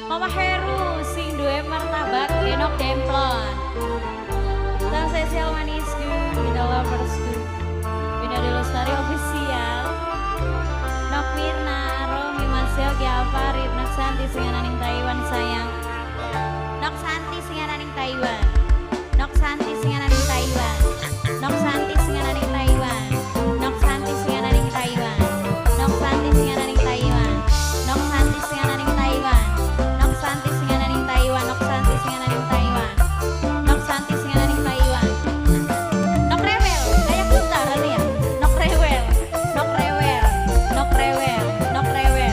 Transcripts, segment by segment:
Mama Heru sing duwe martabak Denok Demplon. Sang spesial manisku, Winda loversku, Winda Lestari official. Nok Mirna, Romi, Maseo, Farid, Nok Santi sing ana ning Taiwan sayang. Nok Santi sing ana ning Taiwan. Nok Santi sing ana ning Taiwan. Nok Santi sing ana ning Taiwan. Nok Santi sing ana ning Taiwan. Nok Santi sing ana ning Taiwan. Nok Santi sing ana ning Taiwan. Nok Santi sing ana ning Taiwan. Nok Santi sing ana ning Taiwan. Nok Santi sing ana ning Taiwan. Nok rewel, kayak gitar ya. Nok rewel, nok rewel, nok rewel, nok rewel,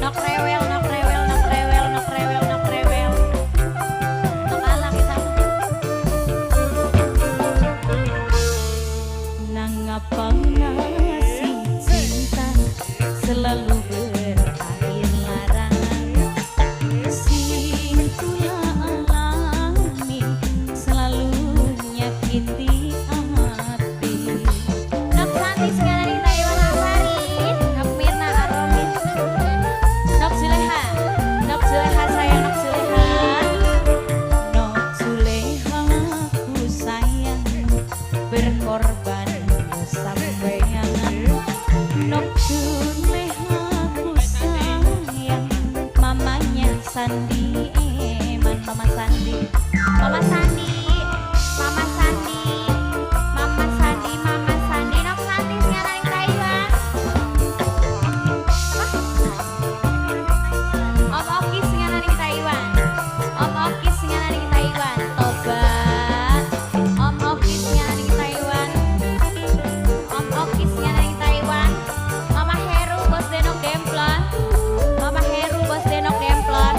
nok rewel, nok rewel, nok rewel, nok rewel, nok rewel. Nok ala kita. Nangapa ngasih cinta selalu berakhir lara. Sing kula alami selalu nyakiti hati. Nok Santi sing ana ning Taiwan Afarin, Nok Mirna Aromi, Nok Zuleha, Nok Zuleha sayang Nok Zuleha. Nok Zuleha ku sayang berkorban sampeyan. Nok Zuleha ku sayang mamanya Sandi Eman, Mama Sandi, Mama Sandi, Mama Sandi, Mama Sandi, Mama Sandi, Nok Santi sing ana ning Taiwan. Apa? Om Oki sing ana ning Taiwan. Om Oki sing ana ning Taiwan. Tobat. Om Oki sing ana ning Taiwan. Om Oki sing ana ning Taiwan. Mama Heru bos Denok Demplon. Mama Heru bos Denok Demplon.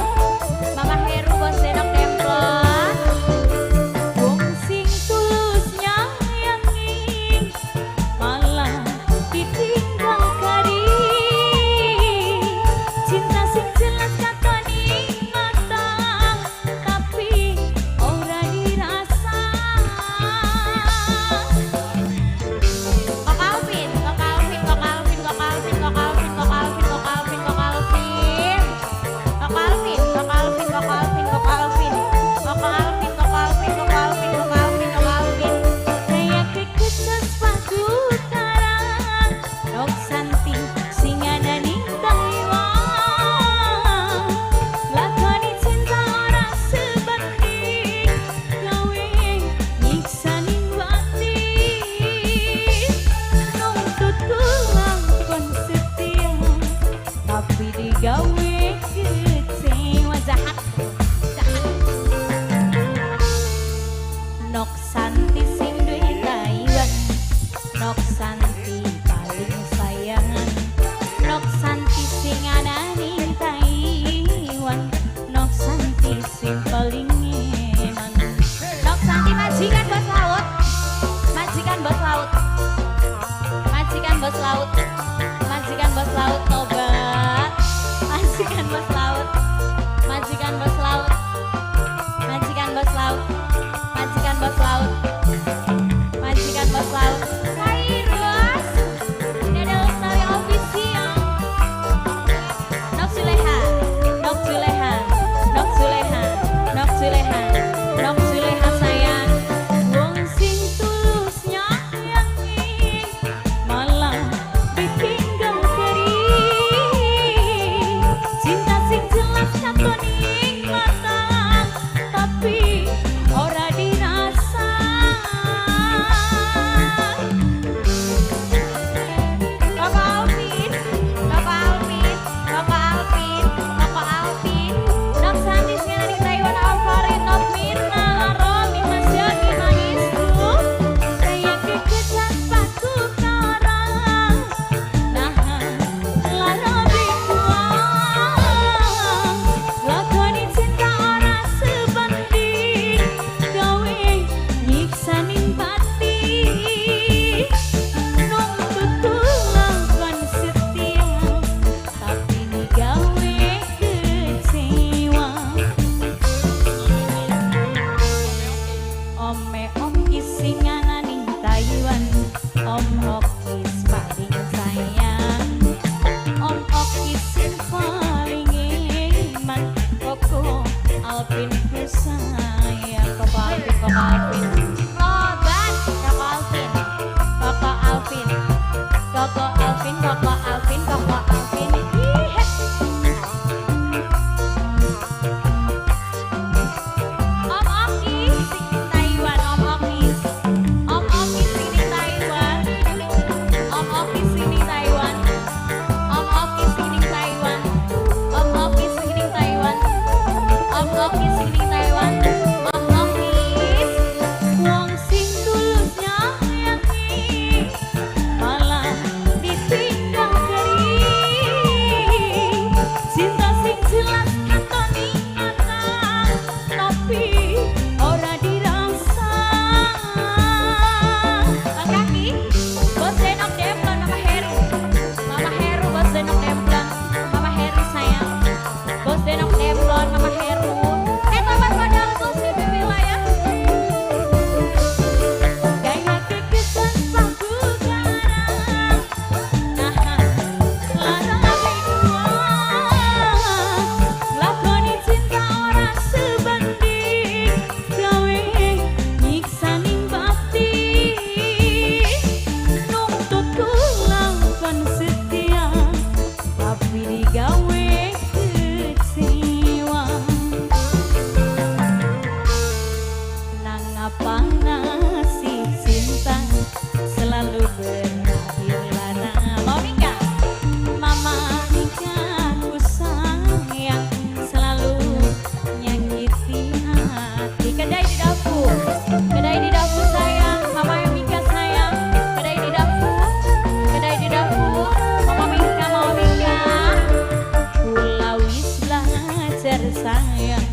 Sekedar sayang,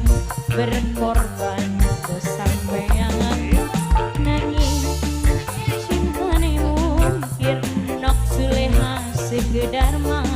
berkorban ke sampean. Nanging cintane mungkir, Nok Suleha sekedar mau.